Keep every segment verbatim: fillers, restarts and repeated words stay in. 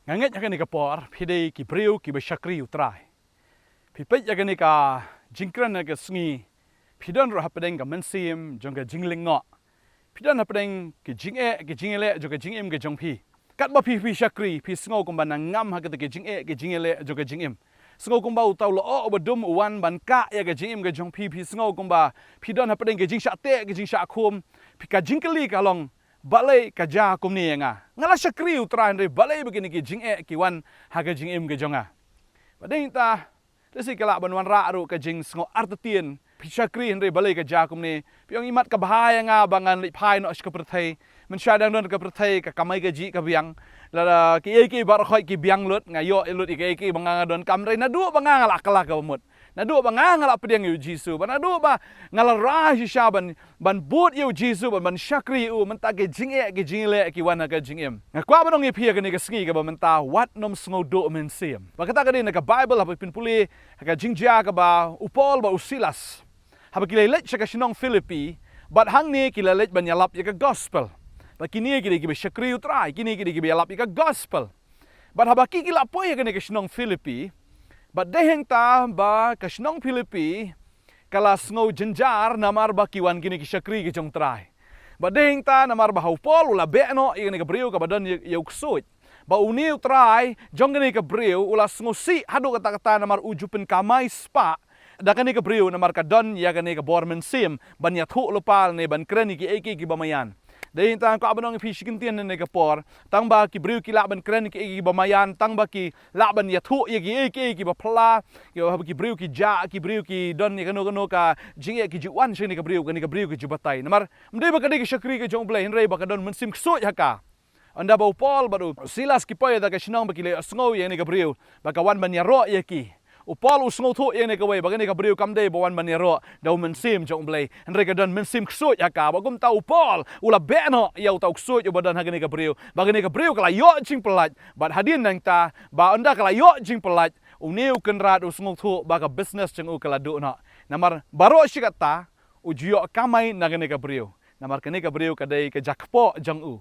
Nga ngeit ha kane ka por, phi dei ki briew kiba shakri ïa u Trai. Phi peit ïa kane ka jingkren ha ka sngi, phi don ruh hapdeng ka mynsiem jong ka jinglyngngoh. Phi don hapdeng ki jingeh, ki jingïaleh jong ka jingim ka jong phi. Katba phi, phi shakri, phi sngew kumba nang ngam ha kata ki jingeh, ki jingïaleh jong ka jingim. Sngew kumba uta u lyoh uba dum u wan ban kah ïa ka jingim ka jong phi, phi sngew kumba phi don hapdeng ki jingshah teh, ki jingshah khum. Phi, ka jingkylli ka long, balei ka jia kumne ïa nga? Nga la shakri ïa u Trai hynrei balei ba kine ki jingeh ki wan ha ka jingim ka jong nga? Bad dei nangta, lehse ki lah ban wanrah ruh ka jingsngew artatien. Phi shakri hynrei balei ka jia kumne? Phi ong, imat ka bha ïa nga ba ngan leit phai noh sha ka pyrthei. Mynshwa dang don ka pyrthei, ka kamai kajih ka biang. Lada kiei kiei baroh khoit ki biang lut, nga ïoh lut ïa kiei kiei ba nga nga donkam, hynrei naduh ba nga nga la kylla kaba mut. Naduh ba nga nga la pdiang ïa u Jisu, ba naduh ba nga la rai shisha ban, ban bud ïa u Jisu, ban, ban shakri ïa u, mynta ki jingeh, ki jingïaleh ki wan ha ka jingim. Nga kwah ban ong ïa phi ha kane ka sngi kaba mynta, wat nym sngewduh mynsiem. Ba kata ka dei na ka Baibl, haba phin pule ha ka jingjia kaba u Paul bad u Silas, haba ki la leit sha ka shnong Philippi, bad hangne ki la leit ban ïalap ïa ka gospel. Ba kine ki dei kiba shakri ïa u Trai, kine ki dei kiba ïalap ïa ka gospel. Bad haba ki, ki la poi ha kane ka shnong Philippi, bad dei hangta ba ka shnong Philippi ka la sngew jynjar namar ba ki wan kine ki shakri ki jong u Trai. Bad dei hangta namar ba ha u Paul u la beh noh ïa kane ka briew kaba don ïa, ïa u ksuid. Ba une u trai jong kane ka briew u la sngewsih haduh katta katta namar u ju pynkamai spah da kane ka briew namar ka don ïa kane ka bor mynsiem ban ïathuh lypa ne ban kren ïa kiei kiei kiba maïan. Dei hangta nga kwah ban ong ïa phi shi kyntien ha kane ka por, tang ba ki briew ki lah ban kren ïa kiei kiei kiba maïan, tang ba ki lah ban ïathuh ïa kiei kiei kiba phylla, ïa haba ki briew ki jah, ki briew ki don ïa kano kano ka jingeh ki ju wan sha kane ka briew, kane ka briew ki ju batai. Namar ym dei ba ka dei ka shakri ka jong u Blei, hynrei ba ka don mynsiem ksuid ha ka. Ynda ba u Paul bad u Silas ki poi ha ka shnong ba ki la sngew ïa kane ka briew ba ka wan ban ïaroh ïa ki. U Paul u sngewthuh ïa kane kawei, ba kane ka briew kam dei ba wan ban ïaroh da u Mynsiem jong u Blei, hynrei ka don mynsiem ksuid ha ka. Bad kumta u Paul u la beh noh ïa uta u ksuid uba don ha kane ka briew, ba kane ka briew ka la ïoh jingpyllait. Bad hadien nangta, ba ynda ka la ïoh jingpyllait, une u kynrad u sngewthuh ba ka business jong u ka la duh noh. Namar baroh shi katta u ju ïoh kamai na kane ka briew. Namar kane ka briew ka dei ka jakpoh jong u.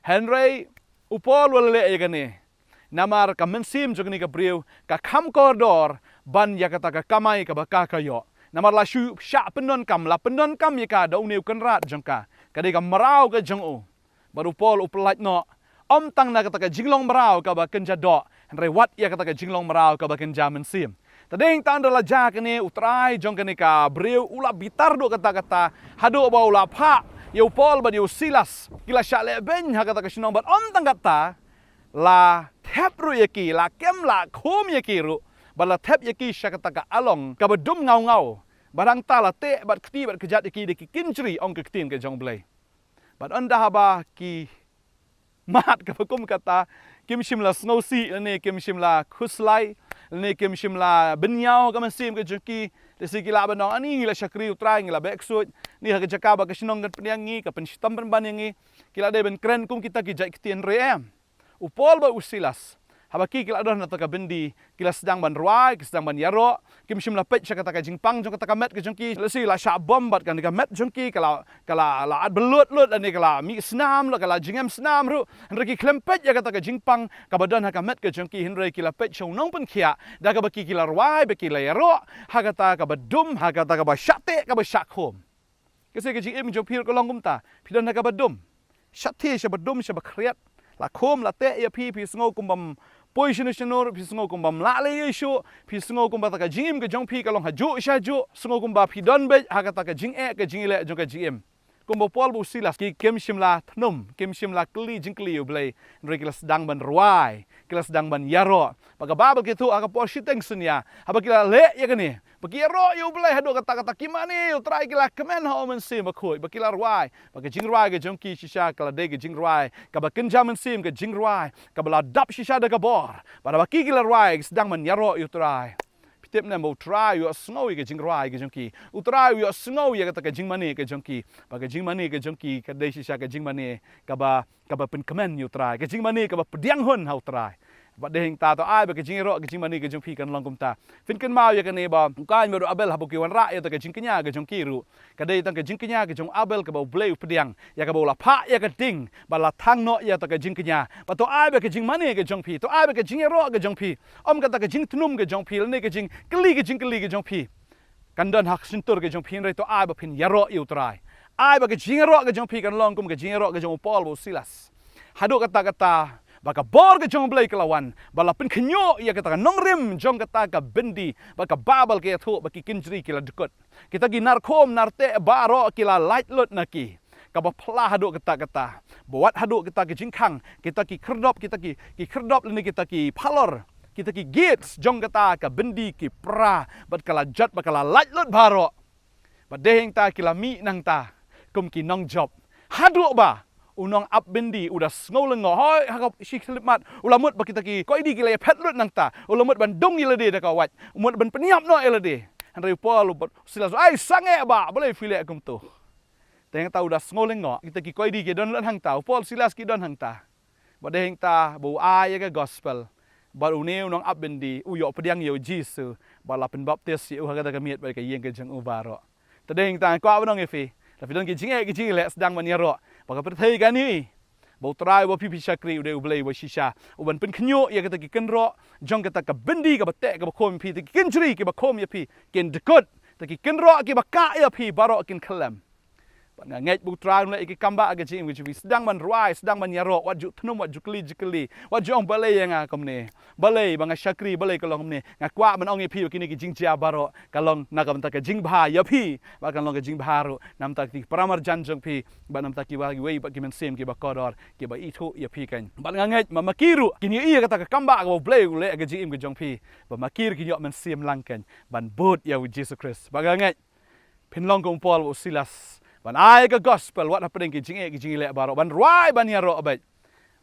Hynrei u Paul u la leh ïa kane namar ka mynsiem jong kane ka briew ka kham kordor ban ïa kata ka kamai kaba ka ka ïoh. Namar la shu shah pyndonkam, la pyndonkam ïa ka da une u kynrad jong ka, ka dei ka mraw ka jong u. Bad u Paul u pyllait noh, ym tang na kata ka jinglong mraw kaba kynja doh, hynrei wat ïa kata ka jinglong mraw kaba kynja mynsiem. Te dei hangta ynda la jia kane, u trai jong kane ka briew u la bitar duh katta katta, haduh ba u la phah ïa u Paul bad ïa u Silas, ki la shah lehbeiñ ha kata ka shnong. Bad ym tang katta, la thep ruh ïa ki, la kem la khum ïa ki ruh, bad la thep ïa ki sha kata ka along kaba dum ngaw ngaw. Bad hangta la teh bad kti bad kjat ïa ki da ki kynjri, ong ka ktien ka jong u Blei. Bad ynda haba ki mad kaba kum kata, kim shym la sngewsih lane kim shym la khuslai lane kim shym la bynñiaw ha ka mynsiem ka jong ki. Lehse ki lah ban ong, ani ngi la shakri u Trai, ngi la beh ksuid, ni ha ka jaka ba ka shnong kan pynïeng ïa ngi, ka pynshitom pynban ïa ngi. Ki la dei ban kren kum kita ki jait ktien, hynrei em. U Paul bad u Silas, haba ki, ki la don ha kata ka byndi, ki la sdang ban rwai, ki sdang ban ïaroh, kim shym la peit sha kata ka jingpang jong kata ka met ka jong ki. Lehse la shah bom bad kane ka met jong ki ka la, ka la, la at bynlut lut, lane ka la mih snam, la ka la jingem snam ruh. Hynrei ki khlem peit ïa kata ka jingpang kaba don ha ka met ka jong ki, hynrei ki la peit sha u nongpynkhiah, da kaba ki, ki la rwai bad ki la ïaroh ha kata kaba dum, ha kata kaba shah teh, kaba shah khum. Ka sngi ka jingim jong phi ruh ka long kumta, phi don ha kaba dum. Shah teh, shaba dum, shaba khriat. La khum, la teh ïa phi, phi sngew kum bym poi shano shano, phi sngew kum bym lah leh ei ei shuh, phi sngew kumba kata ka jingim ka jong phi ka long hajuh shajuh, sngew kumba phi don beit ha kata ka jingeh, ka jingïaleh jong ka jingim. Kumba u Paul bad u Silas, ki kim shym la thnum, kim shym la kylli jingkylli ïa u Blei, hynrei ki la sdang ban rwai, ki la sdang ban ïaroh. Ba ka Baibl ka ïathuh ha ka por shiteng synñia, haba ki la leh ïa kane, ba ki ïaroh ïa u Blei haduh katta katta, ki mane ïa u Trai, ki la kmen ha u Mynsiem Bakhuid, ba ki la rwai, ba ka jingrwai ka jong ki shisha ka la dei ka jingrwai kaba kynja mynsiem, ka jingrwai kaba la dap shisha da ka bor. Bad haba ki, ki la rwai, ki sdang ban ïaroh ïa u Trai. Phi tip ne em ba u Trai u ïohsngew ïa ka jingrwai ka jong ki. U Trai u ïohsngew ïa kata ka jingmane ka jong ki. Ba ka jingmane ka jong ki ka dei shisha ka jingmane kaba, kaba pynkmen ïa u Trai, ka jingmane kaba pdiang hun ha u Trai. Bad dei hangta to ai ba ka jingïaroh ka jingmane ka jong phi kan long kumta. Phin kynmaw ïa kane ba u Kain bad u Abel haba ki wanrah ïa kata ka jingkñia ka jong ki ruh, ka dei tang ka jingkñia ka jong u Abel kaba U Blei u pdiang ïa kaba u la phah ïa ka ding bad la thang noh ïa kata ka jingkñia. Bad to ai ba ka jingmane ka jong phi, to ai ba ka jingïaroh ka jong phi, ym kata ka jingtnum ka jong phi lane ka jingkylli ka jingkylli ka jong phi kan don ha ka shyntur ka jong phi, hynrei to ai ba phin ïaroh ïa U Trai. Ai ba ka jingïaroh ka jong phi kan long kum ka jingïaroh ka jong u Paul bad u Silas. Haduh katta katta ba ka bor ka jong U Blei ka la wan, ba la pynkhynñiuh ïa kata ka nongrim jong kata ka byndi, ba ka Baibl ka ïathuh ba ki kynjri ki la dkut. Kita ki nar khum nar teh baroh ki la lait lut na ki. Kaba phla haduh katta katta, ba wat haduh kita ki jingkhang, kita ki khyrdop, kita ki, ki khyrdop lane kita ki phalor, kita ki gates jong kata ka byndi ki pra, bad ka la jot ba ka la lait lut baroh. Bad dei hangta ki la mih nangta kum ki nongjop. Haduh ba u nongap byndi u da sngew lyngngoh, hoi ha ka shi khyllipmat u la mut ba kita ki koidi ki la ïaphet lut nangta, u la mut ban dung ïa lade da ka wait, u mut ban pynïap noh ïa lade. Hynrei u Paul u bad u Silas, ai sangeh ba, balei phi leh kumto? Te hangta u da sngew lyngngoh, kita ki koidi ki don lut hangta, u Paul Silas ki don hangta. Bad dei hangta ba u ai ïa ka gospel, bad une u nongap byndi u ïoh pdiang ïa U Jisu, bad la pynbaptis ïa u ha kata ka miet bad ka ïing ka jong u baroh. Te dei hangta nga kwah ban ong ïa phi, lada phi don ki jingeh ki jingleh, sdang ban ïaroh ba ka pyrthei kan ïohi ba U Trai uba phi phi shakri u dei U Blei uba shisha, uban pynkhynñiuh ïa kata ki kynroh jong kata ka byndi kaba teh kaba khum ïa phi, ta ki kynjri kiba khum ïa phi kin dkut, ta ki kynroh kiba kah ïa phi baroh kin khyllem. Bad nga ngeit ba U Trai un leh ïa ki kam ba ka jingim ka jong phi, sdang ban rwai, sdang ban ïaroh, wat ju tnum, wat ju kylli jingkylli, wat ju ong balei ïa nga kumne, balei ba nga shakri, balei ka long kumne. Nga kwah ban ong ïa phi ba kine ki jingjia baroh ka long na ka bynta ka jingbha ïa phi, bad kan long ka jingbha ruh na bynta ki paramarjan jong phi, bad na bynta kiwei kiwei bad ki mynsiem kiba kordor kiba ithuh ïa phi kan. Bad nga ngeit ba ma ki ruh kin ïohi ïa kata ka kam ba kaba U Blei u leh ha ka jingim ka jong phi, ba ma ki ruh kin ïoh mynsiem lang kan ban bud ïa U Jisu Khrist. Bad nga ngeit phin long kum u Paul bad u Silas ban ai ka gospel wat hapdeng ki jingeh ki jingleh baroh, ban rwai ban ïaroh beit,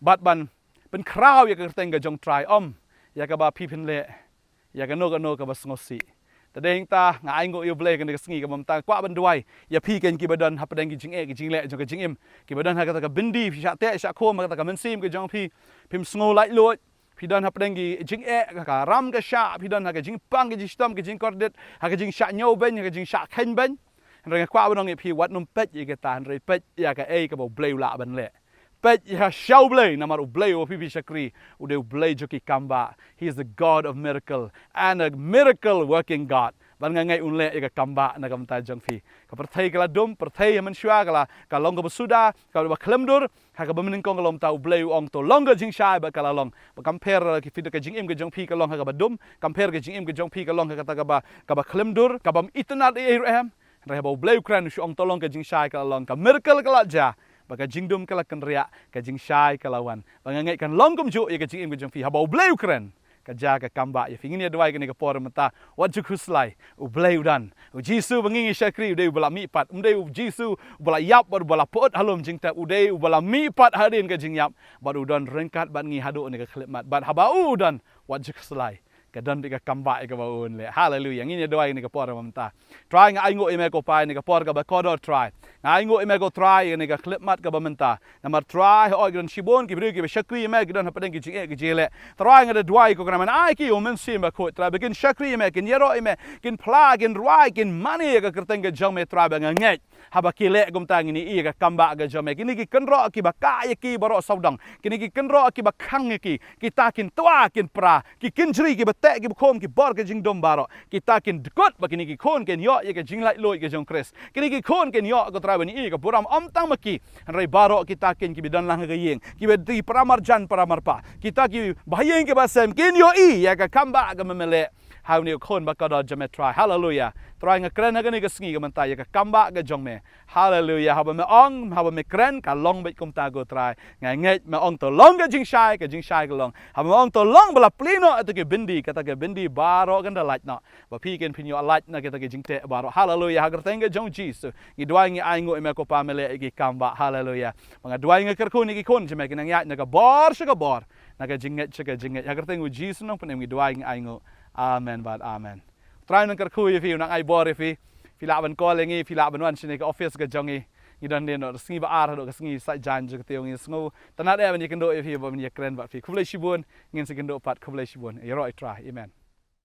bad ban pynkhraw ïa ka kyrteng ka jong U Trai, ym ïa kaba phi phin leh, ïa kano kano kaba sngewsih. Te dei hangta nga ainguh ïa U Blei kane ka sngi kaba mynta, kwah ban duwai ïa phi kan kiba don hapdeng ki jingeh ki jingleh jong ka jingim, kiba don ha kata ka byndi, phi shah teh shah khum ha kata ka mynsiem ka jong phi, phim sngew laitluid. Phi don hapdeng ki jingeh, ka ram ka shah, phi don ha ka jingpang ka jingshitom, ka jingkordit, ha ka jingshah ñiewbeiñ, ha ka jingshah kheiñbeiñ. Hynrei nga kwah ban ong ïa phi, wat nym peit ïa kata, hynrei peit ïa kaei kaba U Blei u lah ban leh. Peit ïa sha U Blei, namar U Blei uba phi phi shakri u dei U Blei jong ki kam ba. He is the God of miracle and a miracle working God. Bad nga ngeit un leh ïa ka kam ba na ka bynta jong phi. Ka pyrthei ka la dum, pyrthei ha mynshuwa ka la, ka long kaba suda, kaba khlem dur. Ha kaba mynnyngkong ka long mynta, U Blei u ong to long ka jingshai bad ka la long. Ba kam pher ki phi da ka jingim ka jong phi ka long ha kaba dum, kam pher ka jingim ka jong phi ka long ha kata kaba, kaba khlem dur, kaba ym itynnad ei ei ruh em. Hynrei haba U Blei u kren u shu ong to long ka jingshai ka la long, ka miracle ka la jia, bad ka jingdum ka la kynriah, ka jingshai ka la wan. Bad nga ngeit kan long kumjuh ïa ka jingim ka jong phi haba U Blei u kren. Ka jia ka kam ba ïa phi. Ngin ïa duwai kane ka por mynta. Wat ju khuslai. U Blei u don. U Jisu ba ngi ngi shakri u dei uba la mihpat. Um dei u Jisu uba la ïap bad uba la pyut ha lum jingtep. U dei uba la mihpat hadien ka jingïap. Bad u don ryngkat bad ngi haduh kane ka khyllipmat. Bad haba u don, wat ju khuslai. Ka don beit ka kam ba ïa kaba un leh. Haleluia. Ngin ïa duwai kane ka por mynta. Trai, nga ainguh ïa me ko Pa ïa kane ka por kaba kordor Trai. Nga ainguh ïa me ko Trai ïa kane ka khyllipmat kaba mynta. Namar Trai, hooid ki don shibun ki briew kiba shakri ïa me, ki don hapdeng ki jingeh ki jingleh. Trai, nga da duwai ko Kynrad, men ai ki ïa u Mynsiem Bakhuid Trai, ba kin shakri ïa me, kin ïaroh ïa me, kin phla, kin rwai, kin mane ïa ka kyrteng ka jong me Trai, ba nga ngeit haba ki leh kumta ngin ïohi ïa ka kam ba ka jong me. Kine ki kynroh kiba kah ïa ki baroh sawdong, kine ki kynroh kiba khang ïa ki, kita kin twa kin pra, ki kynjri kiba teh kiba khum, ki bor ka jingdum baroh, kita kin dkut, ba kine ki khun kin ïoh ïa ka jinglaitluid ka jong Khrist. Kine ki khun kin ïoh ko Trai ban ïohi ïa ka burom ym tang ma ki, hynrei baroh kita kin kiba don lang ha ka ïing, kiba dei para marjan para marpa, kita kiba ha ïing kiba sem, kin ïohi ïa ka kam ba ka me leh ha une u khun ba kordor jong me Trai. Haleluia. Trai, nga kren ha kane ka sngi ka mynta ïa ka kam ba ka jong me. Haleluia. Haba me ong, haba me kren, ka long beit kumta ko Trai. Nga ngeit me ong to long ka jingshai, ka jingshai ka long. Haba me ong to long ba la plie noh ïa kata ka byndi, kata ka byndi baroh kan da lait noh. Ba phi kin pynïoh lait na kita ki jingteh baroh. Haleluia. Ha ka kyrteng ka jong u Jisu ngi duwai, ngi ainguh ïa me ko Pa, me leh ïa ki kam ba. Haleluia. Ba nga duwai, nga kyrkhu ïa ki khun jong me, kin nang ïaid na ka bor sha ka bor, na ka jingngeit sha ka jingngeit. Ha ka kyrteng u Jisu Nongpynim ngi duwai, ngi ainguh. Amen bad amen. Trai un nang kyrkhu ïa phi, un nang ai bor ïa phi. Phi lah ban call ïa ngi, phi lah ban wan shane ka office ka jong ngi. Ngi don dien noh sngi ba ar haduh ka sngi Saitjaiñ jong ka taïew, ngi sngew tang nat eh ban ïakynduh ïa phi, ban ïakren bad phi. Khublei shibun, ngin sa kynduh pat, khublei shibun. Ïaroh ïa u Trai. Amen.